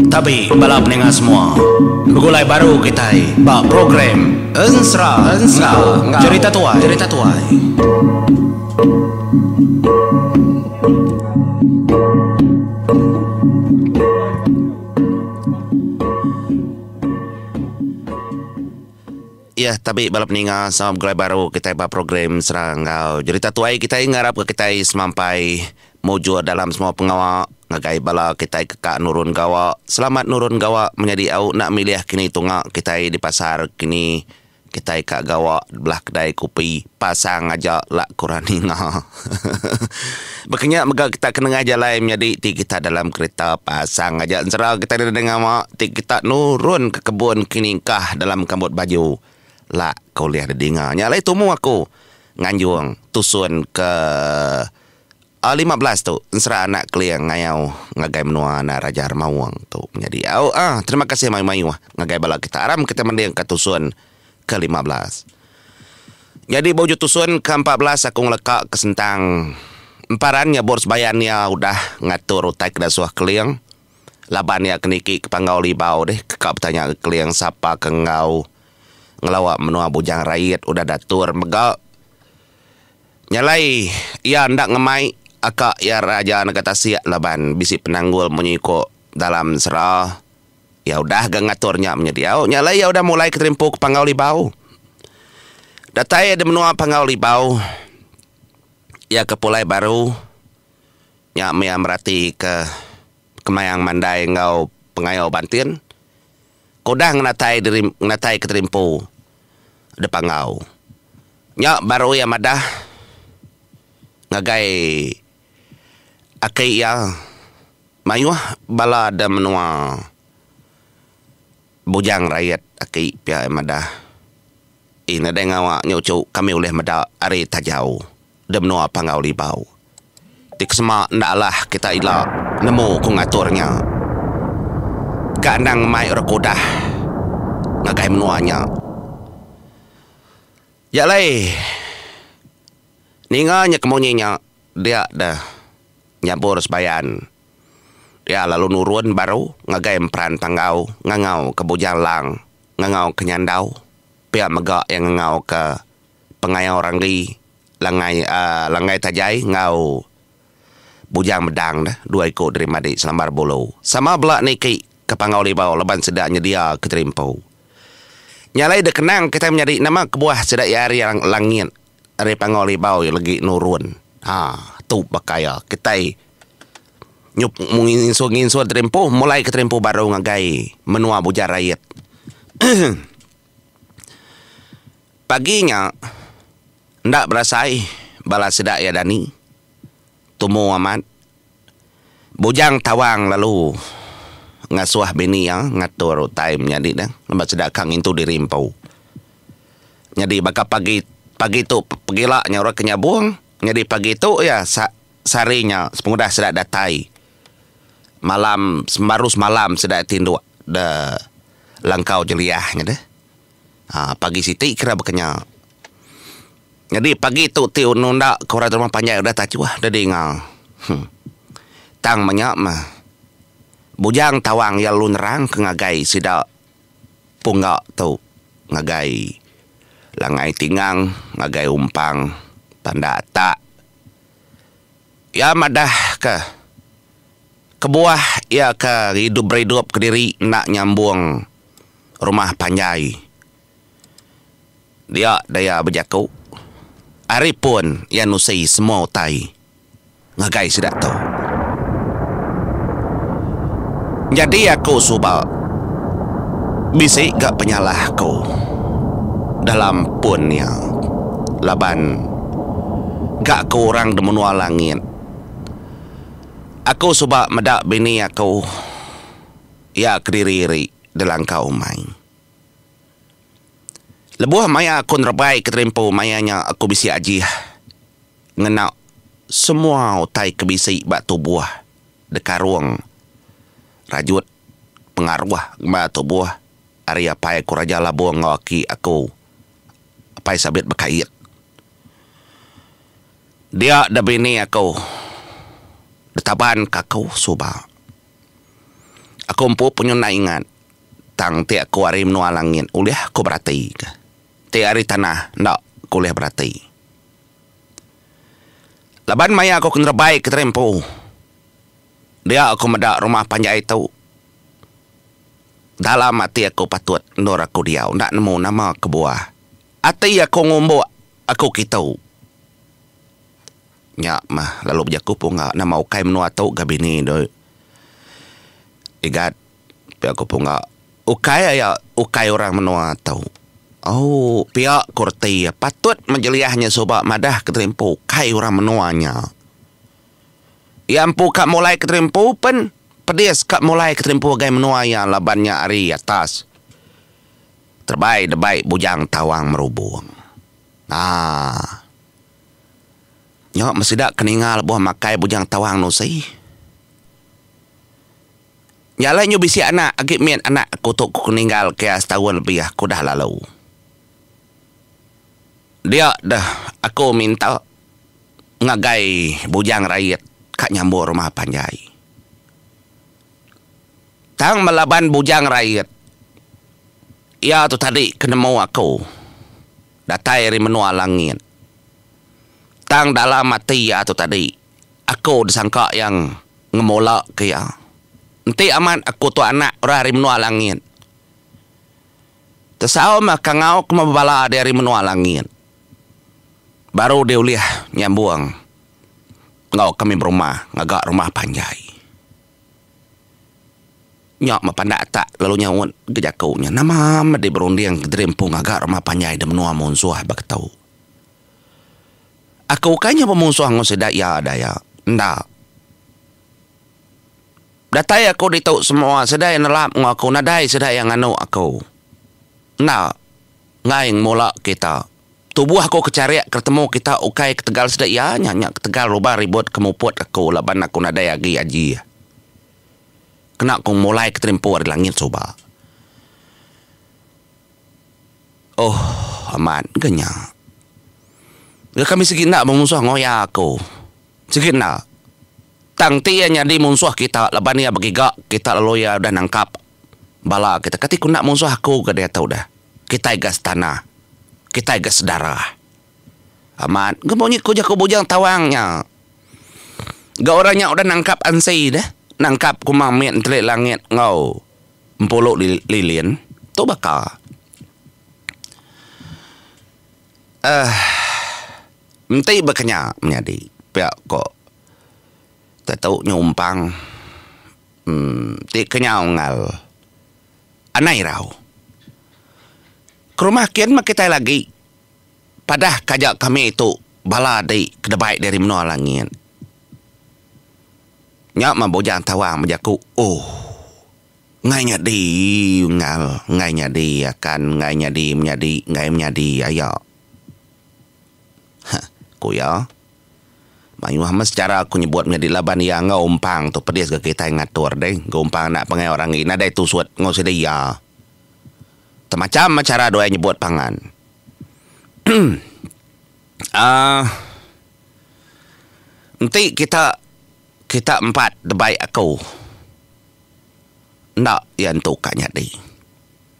Tabi bala peninga semua. Begulai baru kitai ba program Ensera enggau Jerita Tuai. Jerita Tuai. Iya tabi bala peninga sama begulai baru kitai ba program Serang enggau Jerita Tuai kitai ngarap ke kitai semampai mujur dalam semua pengawa ngagai bala kitai ke ka nurun gawa. Selamat nurun gawa menyadi au enda milih kini tunga kitai di pasar kini kitai ka gawa belah kedai kopi pasang aja la ku orang ninga. Baka nya mega kita ke nengah jalai menyadi ti kita dalam kereta pasang aja ensera kita deh ngawa ti kita nurun ke kebun kini engkah dalam kambut baju la ke ulih didinga. Nya alai tumu aku nganjung tusun ke. A 15 tu ensera anak Keling ngayau ngagai menua anak Raja Remaung tu menyadi au ah terima kasih mayuh mayuh ngagai bala kita aram kita mending ka tusun ke 15. Nyadi ba ujung tusun ke 14 aku ngeleka ke sentang emparan nyabur sebayan iya udah ngatur utai ke dasuh Keling laban iya ke niki ke Panggau Libau deh ke ka betanya ke Keling sapa ke enggau ngelawa menua Bujang Rait udah datur mega. Nya alai, iya enda ngemai aka iya Raja Nega Tasik laban bisi penanggul munyi ko dalam sera. Iya udah ga ngatur nya menyadi au. Nya alai iya udah mulai ke Terimpu ke Panggau Libau. Datai iya di menua Panggau Libau, iya ke pulai baru nya mih iya merati ke Kemayang Mandai enggau Pengayau Bantin ke udah ngenatai diri ngenatai ke Terimpu di Panggau. Nya baru iya madah ngagai aki iya mayuh bala da menua Bujang Rait aki pia iya madah. Ih nadai ngawa nya uchu kami ulih meda ari tajau da menua Panggau Libau. Ti kesema enda alah kita ila nemu ku ngatur nya. Ga endang ngemai orang ke udah ngagai menua nya. Nya alai, ninga nya ke munyi nya dia deh nyabur sebayan. Iya lalu nurun baru ngagai emperan panggau ngangau ke Bujang Lang, ngangau ke Nyandau, pia mega iya ngangau ke Pengayau Ranggi, Langai uhh Langgai Tajai enggau Bujang Medang deh dua iku diri madi selambar bulu. Sama bela niki ke Panggau Libau laban sida nyedia ke terimpu. Nya alai dek kenang kitai menyadi nama kebuah sida iya ari langit ari Panggau Libau iya legi nurun. Ha tu baka iya kitai nyup nginsur nginsur terimpu mulai ke terimpu baru ngagai menua Bujang Rait. Pagi nya enda berasai bala sida iya dani tumu amat. Bujang Tawang lalu ngasuh bini iya ngatur utai menyadi ne laban sida ka ngintu diri empu. Nyadi baka pagi pagi tu pegila nya orang ke nyabung nyadi pagi tu iya sehari nya sepengudah sida datai malam baru semalam sida tinduk da langkau jeliah nya deh. Haa pagi siti kira baka nya. Nyadi pagi tu ti nunda ke orang rumah panjai udah tachuh deh dinga. Huh. Tang menya meh Bujang Tawang iya lalu nerang ke ngagai sida pungga tu ngagai Langai Tingang ngagai Umpang Pandak Atak. Iya madah ke kebuah iya ke idup beridup kediri enda nyambung rumah panjai. Dia daya bejaku, ari pun iya nusi semua utai ngagai sida tu. Nyadi aku suba bisi ga penyalah aku dalam pun iya laban ga aku orang di menua langit. Aku suba meda bini aku iya kediri iri di langkau umai. Lebuh maya aku nerebai ke terimpu maya nya aku bisi ajih ngena semua utai ke bisi ba tubuh dikarung rajut pengaruh ba tubuh ari apai aku Raja Labung enggau aki aku Apai Sabit Bekait. Dia da bini aku. Ditaban ka aku suba. Aku empu penyu enda ingat tang ti aku ari menua langit ulih ku berati ka. Ti ari tanah enda ku ulih berati. Laban maya aku ke nerebai ke terimpu dia aku meda rumah panjai tu dalam ati aku patut endur aku diau enda nemu nama kebuah. Ati aku ngumbuk aku kitu. Nya mah lalu bejaku pungga nama ukai menua tu ga bini tu. Igat pia ku pungga ukai aya ukai orang menua tu. Ooh pia ku reti iya patut mejeliah nya suba madah ke diri empu ukai orang menua nya. Iya empu ka mulai ke diri empu pen pedis ka mulai ke diri empu agai menua iya laban nya ari atas terebai debai Bujang Tawang Merubong. Aaa. Nya meh sida ke ninga lebuh makai Bujang Tawang Nusi. Nya alai nyu bisi anak agi mit anak aku tu ku ninggal ke iya setaun lebih aku dah lalu. Dia deh aku minta ngagai Bujang Rait ka nyambung rumah panjai. Tang melaban Bujang Rait iya tu tadi ke nemu aku datai ari menua langit. Tang dalam ati iya tu tadi, aku disangka iya ngemula ke iya. Enti amat aku tu anak orang ari menua langit. Tesau meh kangau ke bebala di ari menua langit. Baru di ulih nyambung enggau kami berumah ngaga rumah panjai. Nya meh pandak atak lalu nyaut ke jaku nya. Nama meh di berunding kediri empu ngaga rumah panjai di menua munsuh ba ketu. Aku ukai nya bemunsuh enggau sida iya daya. Enda. Datai aku ditu semua sida iya nelap enggau aku nadai sida iya nganu aku. Enda. Enggai ngemula kita. Tubuh aku ke charik ke temu kita ukai ketegal sida iya nya nya ketegal lubang ribut ke muput aku laban aku nadai agi aji. Kena ku mulai ke terimpu ari langit suba. Oh amat ga nya. Ga kami sigi enda bemunsuh enggau iya aku. Sigi enda. Tang ti iya nyadi munsuh kita laban iya begiga kita lalu iya udah nangkap bala kita. Kati ku enda munsuh aku ga diatu deh. Kitai ga setanah. Kitai ga sedarah. Amat ga munyi ku jaku Bujang Tawang nya. Ga orang nya udah nangkap ansi deh, nangkap Kumang Mit Entelik Langit enggau Empulu Lilin. Tu baka. Uhh enti baka nya menyadi pia ko tetu nyumpang uhh ti kenyau enggau anai irau. Ke rumah kin meh kitai lagi. Padah ka aja kami tu bala di ke debai dari menua langit. Nya meh Bujang Tawang bejaku, Oh. Enggai nyadi unggal, enggai nyadi akan, enggai nyadi menyadi, enggai menyadi aya. Heh, ku iya. Mayuh meh sechara aku nyebut menyadi laban iya enggau umpang tu pedis ga kitai ngatur deh. Gumpang anak pangai orang agi nadai tusut enggau sida iya. Temacham meh chara duai nyebut pangan. Aaa enti kita kita empat debai aku enda iya entu ka nyadi.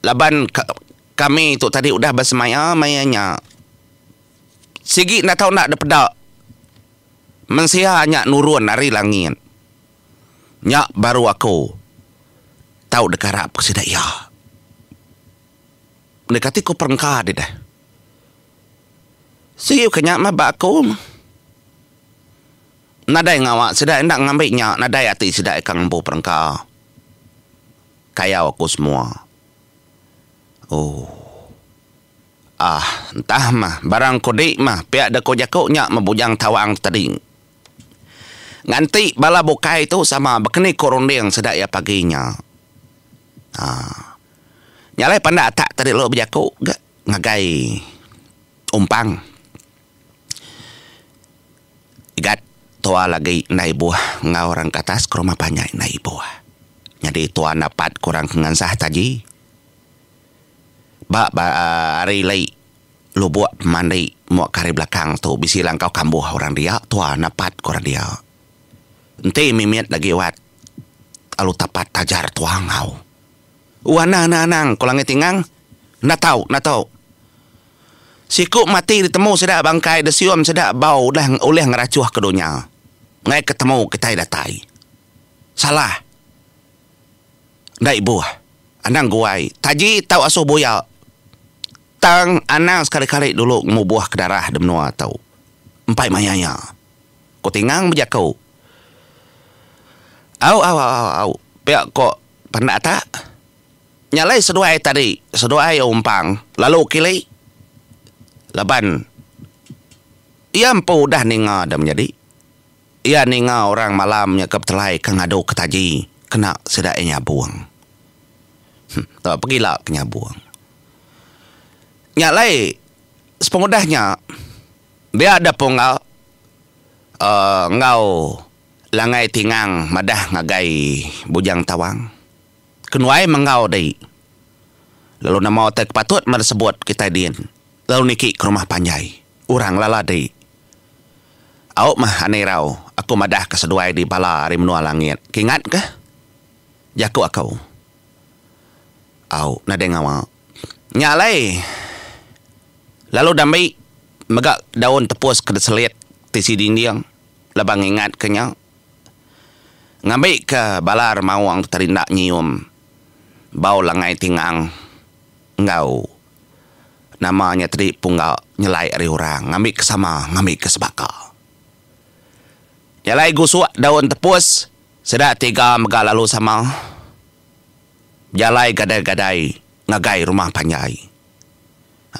Laban kami tu tadi udah besemaya maya nya sigi enda tau enda dipeda mensia nya nurun ari langit. Nya baru aku tau dekarap ke sida iya. Deka ti ku perengka dih deh. Siu ke nya mah ba aku. Nadai ngawa sida enda ngambi nya nadai ati sida ika ngempu perengka. Kayau aku semua. Ooh. Ah entah mah barang ku di mah pia deh ku jaku nya meh Bujang Tawang tadi. Nganti bala bukai tu sama bekeni ku runding sida iya pagi nya. Haa. Nya alai pandak atak tadi lalu bejaku ga ngagai Umpang. Igat tua lagi enda ibuh enggau orang ke atas ke rumah panjai enda ibuh. Nyadi tua napat ke orang ke ngansah taji. Ba ba ari lei lubok pemandi muak ke ari belakang tu bisi langkau kambuh orang dia tua napat ke orang dia. Enti mimit agi wat alu tapat tajar tua enggau. Uh anang anang anang ku Langit Tingang. Enda tau enda tau. Siku mati ditemu sida bangkai disium sida bau udah ulih ngerachuh ke dunya. Enggai ke temu kitai datai. Salah. Enda ibuh. Anang guai. Taji tau asuh buya. Tang anang sekali-kali dulu ngemubuh ke darah di menua tu. Empai maya iya. Ku Tingang bejaku. Au au au au pia ko Pandak atak. Nya alai seduai tadi seduai umpang lalu kili laban iya empu udah ninga da menyadi. Iya ninga orang malam nya ke betelai ke ngadu ke taji kena sida iya nyabung. Huh tau pegila ke nyabung. Nya alai sepengudah nya dia da pungga uhh enggau Langai Tingang madah ngagai Bujang Tawang. Kenuai menggau dei. Lalu nama utai ke patut meh disebut kitai din lalu niki ke rumah panjai. Orang lala dei. Au meh anei rau aku madah ke seduai di bala ari menua langit. Kingat ke jaku aku. Au nadai ngawa. Nya alai lalu dambi mega daun tepus ke diselit tisi dinding laban ngingat ke nya. Ngambika bala remaung terinda nyium bau langai tingang enggau nama nya tadi pungga nyelai ari orang ngambika sama ngambika sebaka. Nya alai gusuk daun tepus sida tiga mega lalu sama bejalai gadai-gadai ngagai rumah panjai.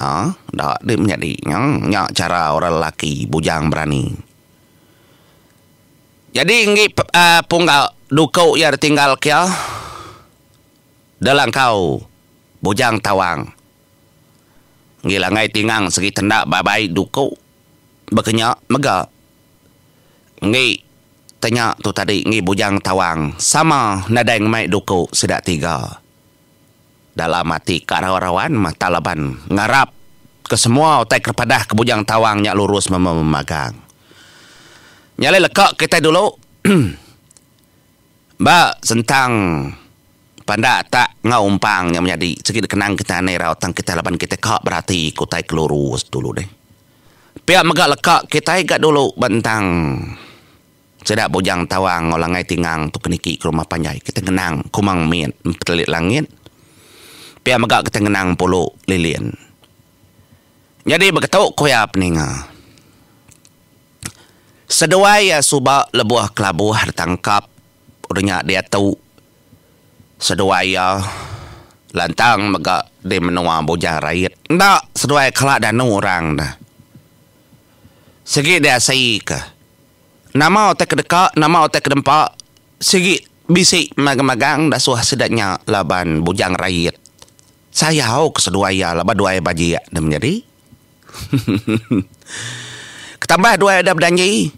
Ha enda deh menyadi nya nya chara orang lelaki bujang berani. Nyadi enggi pungga duku iya ditinggal ke iya delangkau Bujang Tawang. Enggi Langai Tingang segi tenda ba bai duku baka nya mega enggi tenya tu tadi enggi Bujang Tawang sama nadai ngemai duku sida tiga. Dalam ati ka rawan-rawan mata laban ngarap ke semua utai ke padah ke Bujang Tawang nya lurus memagang. Nya alai leka kitai dulu ba sentang pandak tak enggau umpang nya menyadi sigi dikenang kitai anai irau tang kitai laban kitai ka berati ke utai ke lurus dulu deh. Pia mega leka kitai ga dulu ba entang Sida Bujang Tawang enggau Langai Tingang tu ke niki ke rumah panjai kita ngenang Kumang Mit Empetelit Langit. Pia mega kita ngenang Pulu Lilin. Nyadi beketu ku iya peninga. Seduai iya suba lebuh kelabuh ditangkap udah nya diatu seduai iya lantang mega di menua Bujang Rait. Enda seduai kala danu orang dah. Sigi diasika. Nama utai ke deka, nama utai ke dempa sigi bisi magang-magang dasuh sida nya laban Bujang Rait. Sayau ke seduai iya laban duai bajik ne menyadi. Ketambah duai udah bedanji,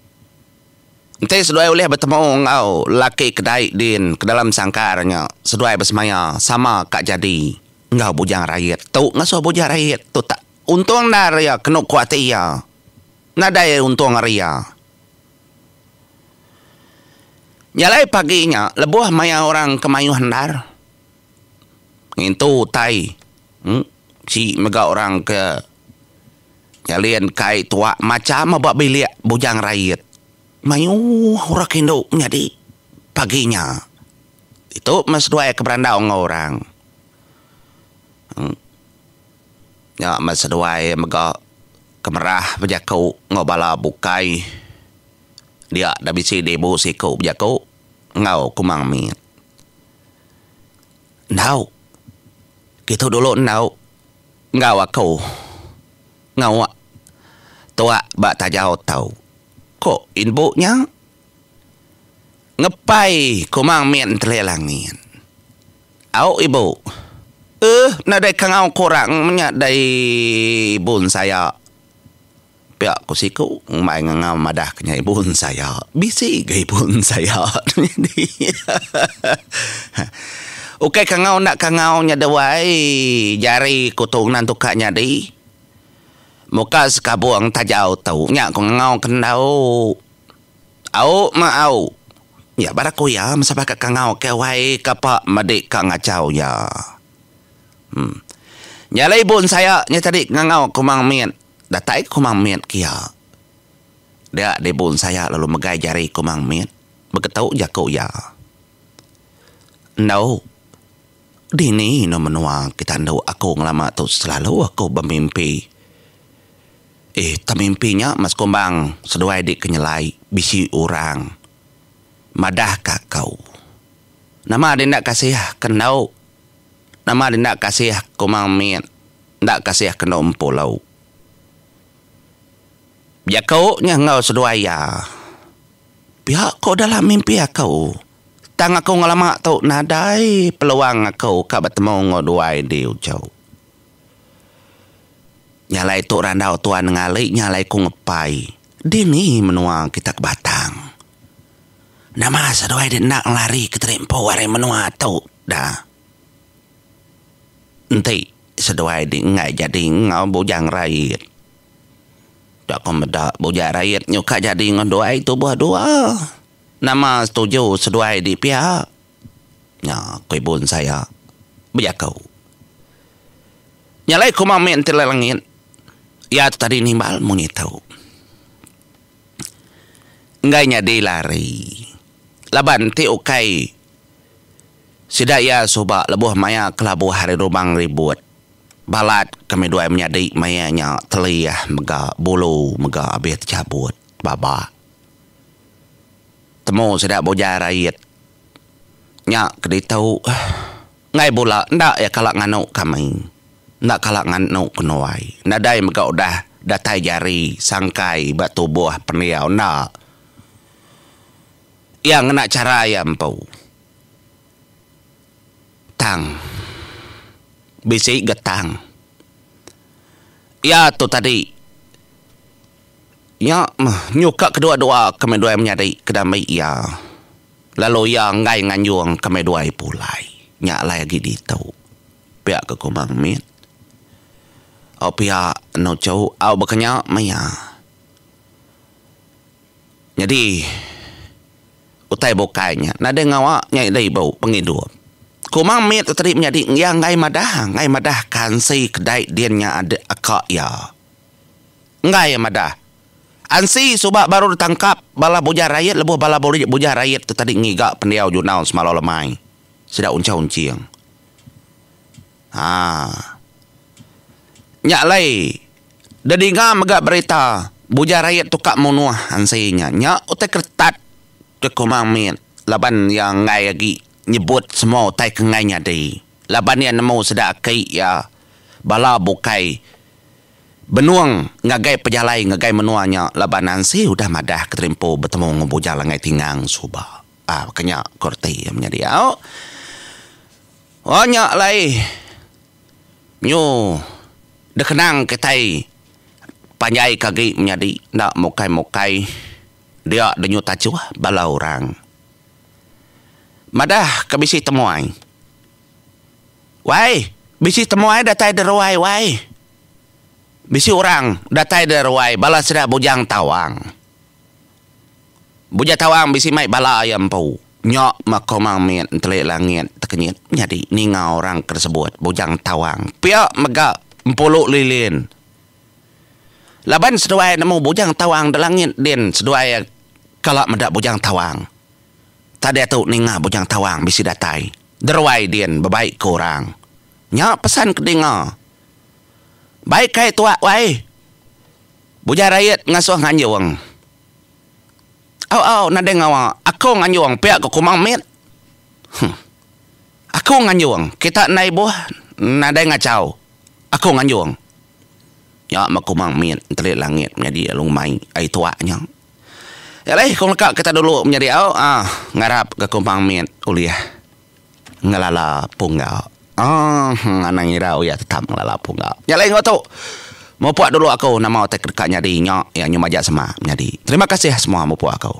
enti seduai ulih betemu enggau lelaki ke dai din ke dalam sangkar nya, seduai besemaya sama ka jadi enggau Bujang Rait. Tu ngasuh Bujang Rait tu tak untung endar iya kenu ku ati iya. Nadai untung ari iya. Nya alai pagi nya lebuh maya orang ke mayuh endar ngintu utai si mega orang ke nyalin kai tuak macham ba bilik Bujang Rait. Mayuh orang ke indu nyadi pagi nya. Ditu meh seduai ke berandau enggau orang. Nya meh seduai mega ke merah bejaku enggau bala bukai dia da bisi dibu siku bejaku enggau Kumang Mit. Endau kitu dulu endau enggau aku ngauk tuak ba tajau tau, ku inbu nya. Ngepai Kumang Mit entelik langit. Au ibu. Eh nadai kangau kurang menya dai ibun saya. Pia ku siku ngumbai ngangau madah ke nya ibun saya. Bisi ga ibun saya nyadi. Ukai kangau enda kangau nya deh wai jari ku tu nan tukar nyadi. Muka sekabung tajau tu nya ku ngangau ke endau. Au meh au. Ya bara ku iya mesapa ka kangau ke wai kapa madi ka ngachau iya. Em. Nya alai ibu ensaya nya tadi ngangau Kumang Mit. Datai Kumang Mit ke iya. Dia di ibu ensaya lalu megai jari Kumang Mit beketu jaku iya. Endu. Dini inu menua kita endu aku ngelama tu selalu aku bemimpi. Eh temimpi nya mas kumbang seduai di ke nyelai bisi orang madah ka aku. Nama di enda kasih ke endu. Nama di enda kasih kumang mit enda kasih ke endu empulu. Jaku nya enggau seduai iya. Pia ko dalam mimpi aku. Tang aku ngelama tu nadai peluang aku ka betemu enggau duai di uchu. Nya alai tu randau tuan ngali nya alai ku ngepai dini menua kita ke batang. Nama seduai di enda ngelari ke teri empu ari menua tu da. Enti seduai di enggai jadi enggau Bujang Rait. Ka ku meda Bujang Rait nyuka jadi enggau duai tubuh dua. Nama setuju seduai di pia? Nya ku ibun saya bejaku. Nya alai ku Mami enti langit iya tu tadi nimbal munyi tu. Enggai nyadi lari laban enti ukai sida iya suba lebuh maya kelabuh ari rumang ribut balat kami duai menyadi maya nya telih mega bulu mega abih techabut baba. Temu sida bujai rait nya ke ditu enggai bula enda iya kala nganu kami enda kala nganu kenuai nadai mega udah datai jari sangkai ba tubuh pendiau enda iya ngena chara iya empu tang bisi ga tang iya tu tadi. Nya meh nyuka kedua-dua kami duai menyadi ke dambi iya, lalu iya enggai nganjung kami duai pulai. Nya alai agi ditu. Pia ke Kumang Mit. Au pia enu chu au baka nya meh iya. Nyadi utai bukai nya nadai ngawa nya ida ibu pengidup. Kumang Mit tu tadi menyadi iya enggai madah, enggai madah kansi kedai din nya aka iya. Enggai iya madah. Ansi suba baru ditangkap bala bujah rayat lebuh bala bujah rayat tu tadi ngiga pendiau junau semalau lemai. Sida uncha unching. Haa. Nya alai dedinga mega berita bujah rayat tu ka munuh Ansi nya. Nya utai keretat ke Kumang Mit laban iya enggai agi nyebut semua utai ke enggai nyadi. Laban iya nemu sida aki iya bala bukai. Benung ngagai pejalai ngagai menua nya laban Nancy udah madah ke terimpu betemu enggau Bujang Langai Tingang suba. Ah baka nya ku reti iya menyadi au. Oh nya alai nyu dikenang kitai panjai ke agi menyadi enda mukai-mukai dia denyut tachuh bala orang. Madah ke bisi temuai. Wai, bisi temuai datai deruai wai. Bisi orang datai deruai bala sida Bujang Tawang. Bujang Tawang bisi mai bala iya empu. Nya meh Komang Mit enteli langit tekenyit nyadi ninga orang ke disebut Bujang Tawang. Pia mega Empulu Lilin. Laban seduai nemu Bujang Tawang delangit din seduai kala meda Bujang Tawang. Tak diatu ninga Bujang Tawang bisi datai deruai din bebai ke orang. Nya pesan ke dinga. Bai kai tuak wai. Bujang Rait ngasuh nganjung. Au au nadai ngawa aku nganjung pia ke Kumang Mit. Huh. Aku nganjung kita enda ibuh nadai ngachau. Aku nganjung. Nya meh Kumang Mit enteli langit menyadi lalu ngemai ai tuak nya. Nya alai ku ngeleka kita dulu menyadi au aaa ngarap ke Kumang Mit ulih ngelala pungga. Aaa anang irau iya tetap ngelala pungga. Nya alai enggau tu mupuk dulu aku nama utai ke deka nyadi nya iya nyau majak semak menyadi. Terima kasih semua mupuk aku.